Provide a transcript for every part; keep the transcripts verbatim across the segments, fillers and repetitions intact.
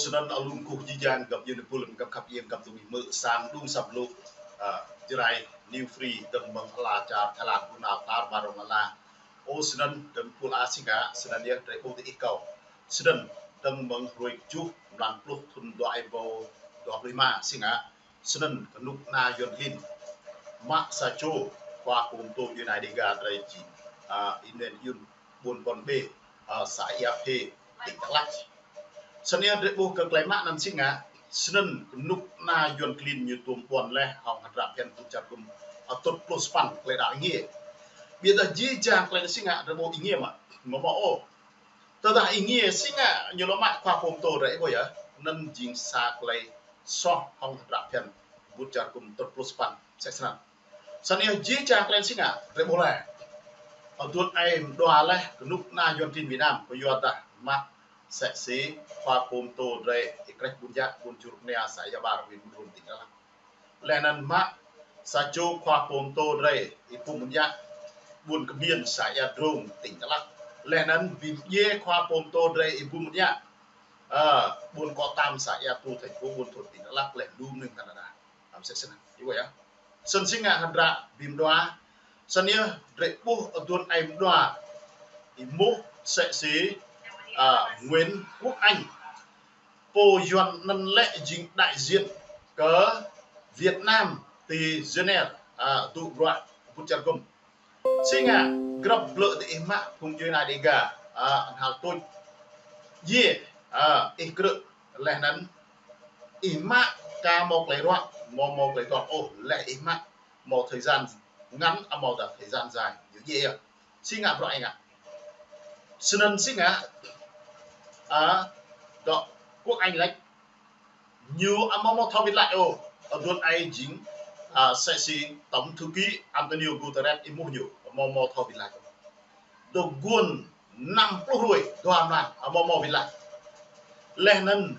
Snăn alum kơkuh jih jang găp djuê pul, găp khăp iêng, găp dŭng ih mơ̆ sang đŭng săp lŭk, a, Jrai New Free, dơ̆ng mơ̆ng ala čar Thái Lan, ƀu nao tar ƀar rŏng ala. Ơ, snăn dơ̆ng pul a si ngă, snăn yơh drei ƀuh tơ ih kâo. Snăn dơ̆ng mơ̆ng hruê kjuh, mlan pluh, thŭn dua êbâo dua pluh êma si ngă. Snăn kơnuk kơna Yuăn klin mă sa čô khua pô mtô djuê anai Dêga drei jing, a, Y Nen Yun ƀuôn Ƀon Bê, a, să Ia Phê, tỉnh Đắk Lắk. Snăn yơh drei ƀuh kơ klei mă anăn si ngă, snăn kơnuk kơna Yuăn klin ñu tuôm ƀuăn leh hŏng hdră phiăn kơnuk čar gŭm, a, tơjuh pluh sapăn klei đăo êngiê. Ƀiădah jih jang klei anăn si ngă drei ƀuh êngiê mơ̆? Mơ̆ mơ̆ ôh. Tơdah êngiê si ngă ñu lŏ mă khua pô mtô drei ƀuh yơh, anăn jing sa klei soh hŏng hdră phiăn kơnuk čar gŭm tơjuh pluh sapăn, msĕ snăn. Snăn yơh jih jang klei anăn si ngă drei ƀuh leh. Aduôn aê mđua leh kơnuk kơna Yuăn klin Việt Nam, kyuadah mă msĕ si khua pô mtô drei Y Krĕč Ƀun Yă, ƀuôn Čư̆ Rơnia, să Ia Ƀar, huyện Buôn Đôn, tỉnh Đắk Lắk. Leh anăn mă sa čô khua pô mtô drei Y Pum Ƀun Yă, ƀuôn Kmiên, să Ia Drông, tỉnh Đắk Lắk. Leh anăn bi mdjiê khua pô mtô drei Y Pum Ƀun Yă, a, ƀuôn Kŏ Tam, să Ia Tu, thành phố Buôn Thuột, tỉnh Đắk Lắk, leh lu mơnơ̆ng Canada. Ăm sĕ snăn. Ih ƀuh yơh. Snăn si ngă hdră bi mđua. Snăn yơh drei ƀuh aduôn aê mđua êmuh msĕ si, a, Nguyễn Quốc Anh. Pô Yuăn anăn lĕ jing đại diện kơ Việt Nam ti Geneva, a, tŭ bruă kơnuk čar gŭm. Si ngă grăp blư̆ tơ ih mă phung djuê anai Dêga, a, knhal tuč. Yơh, a, ih krư̆ leh anăn ih mă ka mâo klei ruă, mâo mâo klei tuăk ôh, leh ih mă mâo thời gian ngắn, a, mâo dah thời gian dài, ñu djơ̆ yơh. Si ngă bruă ih ngă. Snăn si ngă, a, dŏ Quốc Anh lač ñu amâo mâo thâo wĭt lač ôh, aduôn aê jing, a, msĕ si Tổng thư ký Antonio Guterres êmuh ñu, amâo mâo thâo wĭt lač ôh. Dŏ guôn năm pluh hruê, dua mlan, amâo mâo wĭt lač. Leh anăn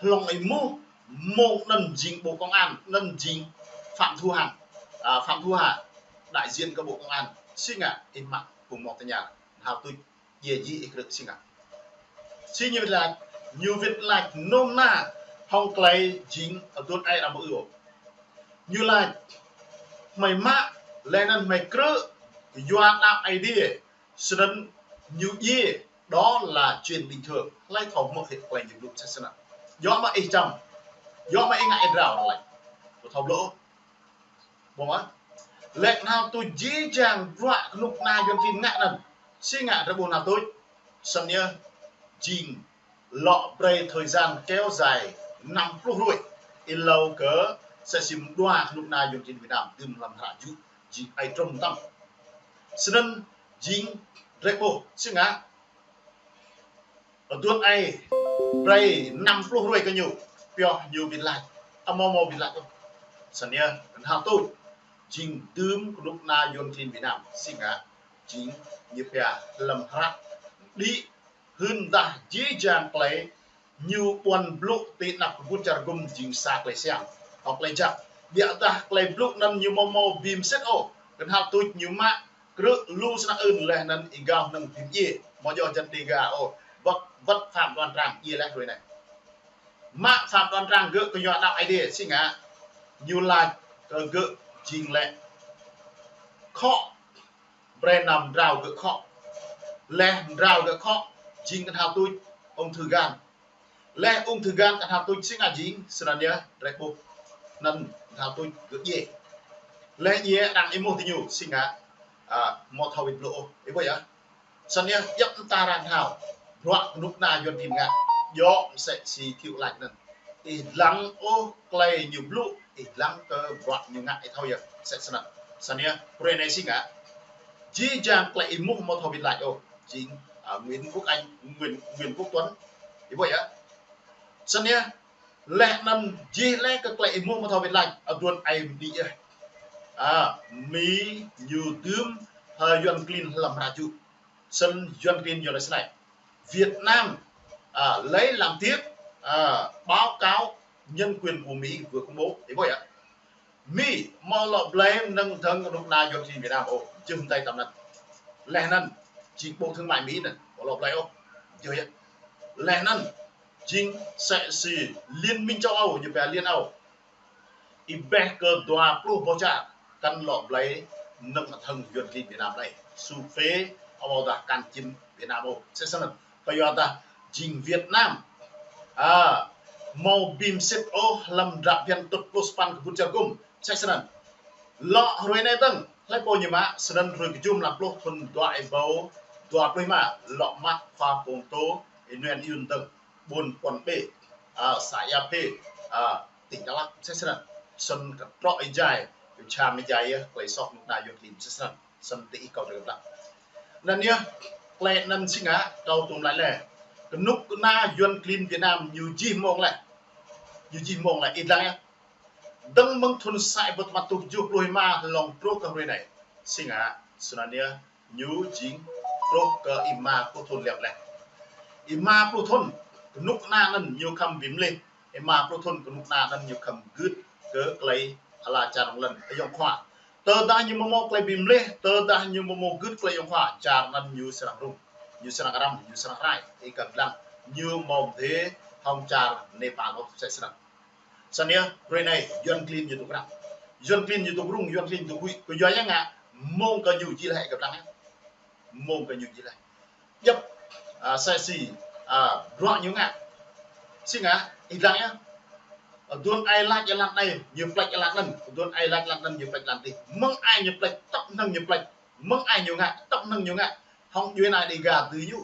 hlŏng êmuh mơ̆ng anăn jing Bộ Công an, anăn jing Phạm Thu Hằng, a, Phạm Thu Hà, đại diện kơ Bộ Công an, si ngă ih mă phung mâo tơña, knhal tuč, djơ̆ jih ih krư̆ si ngă. Si ñu wĭt lač, ñu wĭt lač nôm na hŏng klei jing aduôn aê arăng mơ-ư. Ñu lač, hmei mă, leh anăn hmei krư̆, kyua đăo Aê Diê, snăn ñu djiê, đó là chuyện bình thường. Hlei thâo mơ̆ hĕ klei ñu blŭ msĕ snăn. Djŏ mơ̆ ih čăm. Djŏ mơ̆ ih ngă ih drao arăng lač. Ƀu thâo blŭ ôh. Ƀuh mơ̆? Leh knhal tuč jih jang bruă kơnuk kơna Yuăn klin ngă anăn. Si ngă drei ƀuh knhal tuč. Snăn yơh jing lŏ brei thời gian kéo dài năm pluh hruê. Êlâo kơ msĕ si mđua kơnuk kơna Yuăn klin Việt Nam dưm hlăm hră jŭ jing ai trông tăm. Snăn jing drei ƀuh si ngă. Aduôn aê brei năm pluh hruê kơ ñu, pioh ñu wĭt lač. Amâo mâo wĭt lač ôh. Snăn yơh knhal tuč jing dưm kơnuk kơna Yuăn klin Việt Nam si ngă jing ñu pia hlăm hră đĭ hưn dah jih jang klei ñu ƀuăn blŭ ti anăp kơnuk čar gŭm jing sa klei siam, hŏng klei jăk. Ƀiădah klei blŭ anăn ñu amâo mâo bi msĭt ôh. Knhal tuč ñu mă krư̆ lu snăk ưn leh anăn êgao anăn bi mdjiê. Amâo djŏ jăn Dêga ôh. Wăt, wăt Phạm Đoan Trang djiê leh hruê anei. Mă Phạm Đoan Trang gơ̆ kyua đăo Aê Diê si ngă. Ñu lač kơ gơ̆ jing lĕ khŏ. Brei nao mdrao gơ̆ khŏ. Leh mdrao gơ̆ khŏ, jing knhal tuč ung thư gan. Leh ung thư gan knhal tuč si ngă jing, snăn yơh drei ƀuh. Anăn knhal tuč gơ̆ djiê. Leh djiê arăng êmuh diñu si ngă, a, amâo thâo wĭt blŭ ôh. Ih ƀuh yơh. Snăn yơh djăp mta arăng thâo. Bruă kơnuk kơna Yuăn klin ngă. Djŏ msĕ si Thiệu lač anăn. Ih dlăng ôh klei ñu blŭ, ih dlăng kơ bruă ñu ngă ih thâo yơh. Msĕ snăn. Snăn yơh, hruê anei si ngă. Jih jang klei êmuh amâo thâo wĭt lač ôh. Jing, a, Nguyễn Quốc Anh, Nguyễn, Nguyễn Quốc Tuấn. Ih ƀuh yơh. Snăn yơh, leh anăn jih leh kơ klei êmuh amâo thâo wĭt lač, aduôn aê mđĭ yơh. A, Mi ñu dưm, a, Yuăn klin hlăm hră jŭ. Snăn Yuăn klin ñu lač snei. Việt Nam, à, lấy làm tiếc, à, báo cáo nhân quyền của Mỹ vừa công bố. Ih ƀuh yơh. Mi amâo lŏ blei mnơ̆ng dơ̆ng kơnuk kơna Yuăn klin Việt Nam ôh, jưh mdei tăm anăn. Leh anăn, jing Bộ Thương mại Mỹ anăn, amâo lŏ blei ôh. Jưh yơh. Leh anăn, jing msĕ si Liên minh châu Âu, ñu pia Liên Âu. Ih ƀĕ kơ dua pluh boh čar, kăn lŏ blai nơ̆ng adhơ̆ng Yuăn klin Việt Nam anai. Su phê, amâodah kăn čim Việt Nam ôh. Msĕ snăn. Kơ yua dah jing Việt Nam. A, hmâo bi msĕt ôh hlăm drap phiăn tŭt pluh sapăn kơ ƀut čar gŭm. Msĕ snăn. Lŏ hrơi anai dơ̆ng, hlơi pô ñu mă, snăn hrơi kơ jum lăm pluh thŭn dua êbâo dua pluh êma, lŏ mă khua pô tô, Y Nguyen Yun dơ̆ng, ƀuôn Puăn Bê, a, să Ia Phê, a, tỉnh Đắk Lắk, msĕ snăn. Snăn kơ trŏ êjai, kơ čham êjai yơh, klei soh kơnuk kơna Yuăn klin, msĕ snăn. Snăn ti ih kâo tơgơ̆p lăng. Anăn yơh, klei anăn si ngă, kâo tŭm laĭ leh. Kơnuk kơna Yuăn klin Việt Nam ñu jih mông leh. Ñu jih mông leh, ih lăng yơh. Dơ̆ng mơ̆ng thŭn sa êbâo păn êtuh kjuh pluh êma hlŏng truh kơ hrơi anai. Si ngă, snăn yơh, ñu jing truh kơ êma pluh thŭn liăp leh. Êma pluh thŭn, kơnuk kơna anăn ñu khăm bi mlih. Êma pluh thŭn kơnuk kơna anăn ñu khăm gưt kơ klei ala čar rŏng lăn ayŏng khua. Tơdah ñu mâo mâo klei bi mlih, tơdah ñu mâo mâo gưt klei ayŏng khua, čar anăn ñu srăng rŭng, ñu srăng răm, ñu srăng rai, ih kăn lăng, ñu mâo mdê hŏng čar Nepal ôh, msĕ snăn. Snăn yơh, hrơi anai, Yuăn klin ñu dôk răm. Yuăn klin ñu dôk rŭng, Yuăn klin ñu dôk huĭ, kơ yua yang ngă, mông kơ ñu jih leh, ih kăn lăng yơh. Mông kơ ñu jih leh. Djŏp, a, msĕ si, a, bruă ñu ngă. Si ngă, ih lăng yơh. Aduôn ai lač alat anai, ñu pleč alat anăn. Aduôn ai lač alat anăn, ñu pleč alat adih. Mơ̆ng ai ñu pleč, tŏk hnơ̆ng ñu pleč. Mơ̆ng ai ñu ngă, tŏk hnơ̆ng ñu ngă. Hŏng djuai ania Dêga dưi ñu.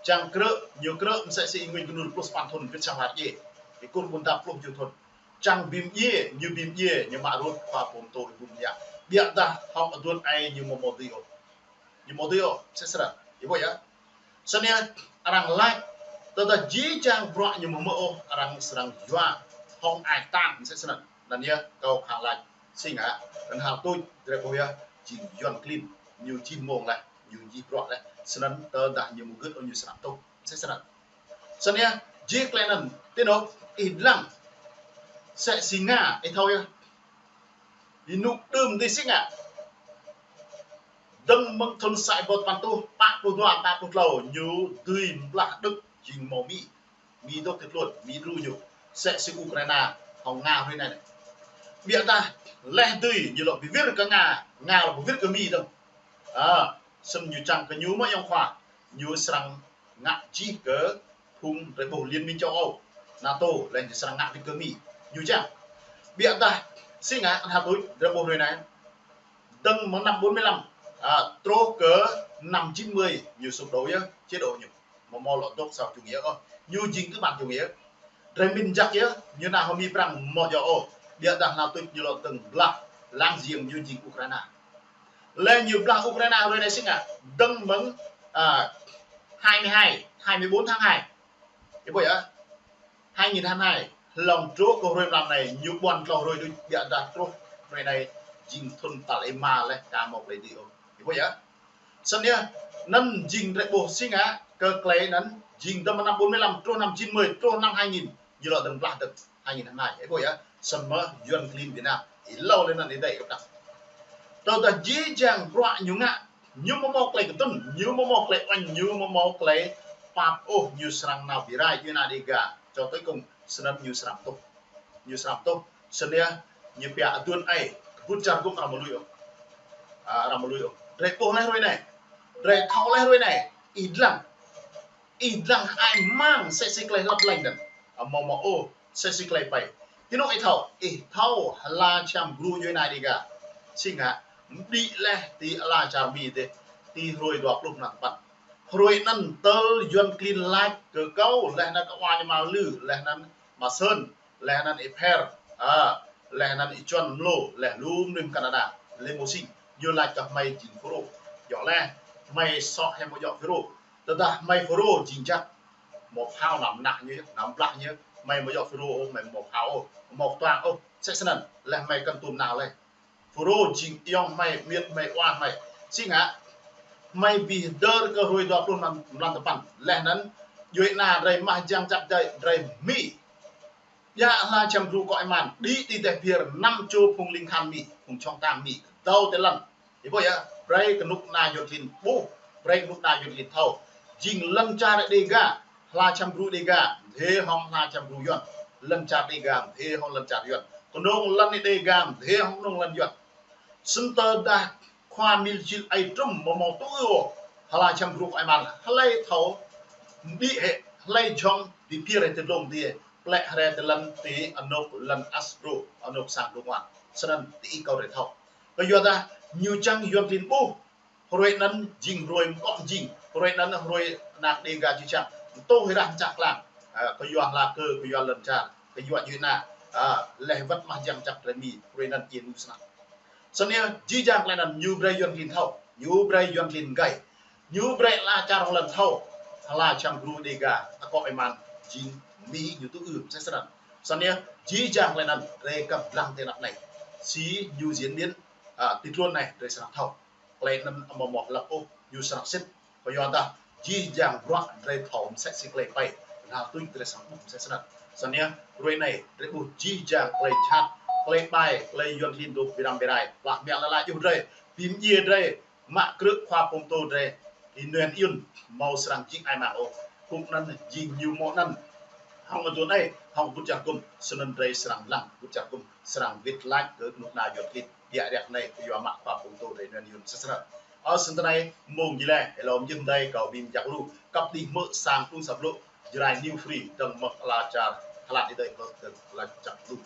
Čang krư̆, ñu krư̆, msĕ si Y Nguyen Gun Ur pluh sapăn thŭn, wĭt sang war djiê. Ih Kur ƀuôn Dap pluh kjuh thŭn. Čang bi mdjiê, ñu bi mdjiê, ñu mă rut khua pô tô ƀuôn Mơyang. Ƀiădah hŏng aduôn ai ñu mâo mâo dưi ôh. Ñu mâo dưi ôh, msĕ snăn. Ih ƀuh yơh. Snăn yơh, arăng lač, tơdah jih jang bruă ñu mâo mâo ôh, arăng srăng yua hŏng ai tang, msĕ snăn. Anăn yơh, kâo khă lač, si ngă, kăn hal tuč, drei ƀuh yơh, jing Yuăn klin, ñu jih mông leh, ñu jih bruă leh, snăn tơdah ñu mâo gưt ôh ñu srăng tuh, msĕ snăn. Snăn yơh, jih klei anăn, ti anôk, ih lăng, msĕ si ngă, ih thâo yơh. Ênuk đưm dih si ngă. Dơ̆ng mơ̆ng thŭn sa êbâo păn êtuh, pă pluh dua, pă pluh tlâo, ñu dưi blah Đức jing mâo Mi. Mi dôk ti tluôn, Mi đru ñu. Msĕ si Ukraina, hŏng Nga hrơi anai. Ƀiădah, leh dưi, ñu lŏ bi wir kơ Nga, Nga lŏ bi wir kơ Mi dơ̆ng. A, snăn ñu čang kơ ñu mơ̆ ayŏng khua, ñu srăng ngă jih kơ phung drei ƀuh Liên minh châu Âu, NATO, leh ñu srăng ngă wĭt kơ Mi. Ñu čang. Ƀiădah, si ngă, kăn hal tuč, drei ƀuh hrơi anai. Dơ̆ng mơ̆ng năm bốn mươi lăm, a, truh kơ năm chín mươi, ñu sụp đổ yơh, chế độ ñu. Mâo mâo lŏ dôk sau chủ nghĩa ôh. Ñu jing tư bản chủ nghĩa. Drei mĭn jăk yơh, ñu nao hŏng Mi Prăng mâo djŏ ôh. Ƀiădah hal tuč ñu lŏ dơ̆ng blah, láng giềng ñu jing Ukraina. Leh ñu blah Ukraina hrơi anai si ngă, dơ̆ng mơ̆ng, a, hai mươi hai, hai mươi bốn tháng hai. Ih ƀuh yơh. Hai nghìn hai mươi hai, hlŏng truh kơ hrơi mlam anai, ñu ƀuăn tlâo hrơi đuč ƀiădah truh hrơi anai, jing thŭn tal êma leh ka mâo klei dưi ôh. Ih ƀuh yơh. Snăn yơh, anăn jing drei ƀuh si ngă kơ klei anăn, jing dơ̆ng mơ̆ng năm bốn mươi lăm, truh năm chín mươi, truh năm hai nghìn, ñu lŏ dơ̆ng blah dơ̆ng. Hai nghìn hai mươi hai, ih ƀuh yơh, snăn mơ̆ Yuăn klin Việt Nam, ih hlâo leh anăn ih đei kơplah. Tơdah jih jang bruă ñu ngă, ñu mâo mâo klei kơtŭn, ñu mâo mâo klei uêñ, ñu mâo mâo klei pap ôh, ñu srăng nao bi rai, djuai ania Dêga, čô tui kông, snăn ñu srăng tuh. Ñu srăng tuh, snăn yơh, ñu pia aduôn ai, kơ ƀut čar gŭm arăng mâo lui ôh. A, arăng mâo lui ôh. Drei ƀuh leh hrơi anai. Drei thâo leh hrơi anai. Ih lăng. Ih lăng ai mang msĕ si klei hlăp leng dơ̆ng. A, mâo mâo ôh, msĕ si klei pai. Ti anôk ih thâo, ih thâo ala čhiăm gru djuai ania Dêga. Si ngă, mđĭ leh ti ala čar Mi dih, ti hrơi dua pluh mlan tơpăn. Hrơi anăn tơl Yuăn klin lač kơ kâo, leh anăn kơ wa ñu mă lư, leh anăn mă Sơn, leh anăn Y Pher, a, leh anăn Y Čuăn Mlô, leh lum rim Canada, leh mơsing, ñu lač kơ hmei jing Fulro. Djŏ leh, hmei soh hĕ mâo djŏ Fulro. Tơdah hmei Fulro jing jăk, mâo phao năm nah ñu, năm blah ñu, hmei mâo djŏ Fulro ôh, hmei mâo phao ôh, mâo ktuang ôh, msĕ snăn, leh hmei kăn tŭm nao leh. Fulro jing ayŏng hmei, amiêt hmei, wa hmei. Si ngă, hmei bi hdơr kơ hrơi dua pluh mlan, mlan tơpăn. Leh anăn, djuai ania drei mah jiăng čăp jai, drei Mi. Ƀiă ala čhiăm gru kơ ih mơ̆n, đĭ ti dêh phiơr năm čô phung ling khan Mi, phung čŏng tang Mi, dâo ti lăn. Ih ƀuh yơh, brei kơnuk kơna Yuăn klin ƀuh, brei kơnuk kơna Yuăn klin thâo. Jing lăn čar Dêga, ala čhiăm gru Dêga, dêh hŏng hla čăm gru Yuan. Lŏn čar Đêga, dêh hŏng lŏn čar Yuan. Kơnung lŏn Đêga, dêh hŏng kơnung lŏn Yuan. Snăn tơdah khua Mil Jil Ai Trŭm mâo mâo tŭ ư ôh hla čăm gru kơ Ai Mal, hlei thâo mđĭ hĕ, hlei jhŏng bi pia rai ti dlông dih, plĕ rai ti lŏn ti anôk lŏn Asbro, anôk sang dlông wa. Snăn ti ih kâo rai thâo. Kơ yua dah ñu čang Yuan klin ƀuh, hruê anăn jing hruê mkŏ jing, hruê anăn hruê anak Đêga či čang, tŭ hĭ rah mčah klang, ơ, kơ yua hla kơ, kơ yua lŏn čar, kơ yua djuê ana, ơ, leh wăt mah jiăng čăk drei Mi, hruê anăn či ñu snăk. Snăn yơh, jih jang klei anăn ñu brei Yuan klin thâo, ñu brei Yuan klin gai, ñu brei ala čar hŏng lŏn thâo, hla čăm gru Đêga, akŏ êman, jing Mi ñu tŭ ư, msĕ snăn. Snăn yơh, jih jang klei anăn, drei kăp dlăng ti anăp anei. Si ñu diễn biến, ơ, ti tluôn anei, drei srăng thâo. Klei anăn amâo mâo hlăp ôh, ñu srăng sĭt. Kơ yua dah, jih jang bruă drei thâo msĕ si klei pai, knhal tuč drei srăng ƀuh msĕ snăn. Snăn yơh, hruê anei, drei ƀuh jih jang klei jhat, klei ƀai, klei Yuan klin dôk bi răm bi rai, plah mă lăn ala djuh drei, bi mdjiê drei, mă krư̆ khua pô mtô drei, ênuên ayŭn, amâo srăng jing ai mang ôh. Kŭk anăn jing ñu mơ̆ anăn. Hŏng aduôn anei, hŏng ƀŭt čar gŭm, snăn drei srăng lăng, ƀŭt čar gŭm, srăng wĭt lač kơ knŭk kna Yuan klin. Ƀiă riak anei, kơ yua mă khua pô mtô drei ênuên ayŭn msĕ snăn. Ơ, snăn tơ anei, mông jih leh, êlâo mjưh mdei kâo bi mjăk lu, kăp đih mơ̆ sang tŭng sa blŭ, Jrai New Free, dơ̆ng mơ̆ng ala čar, hlăk êdei kơ, kơ ala čar lu.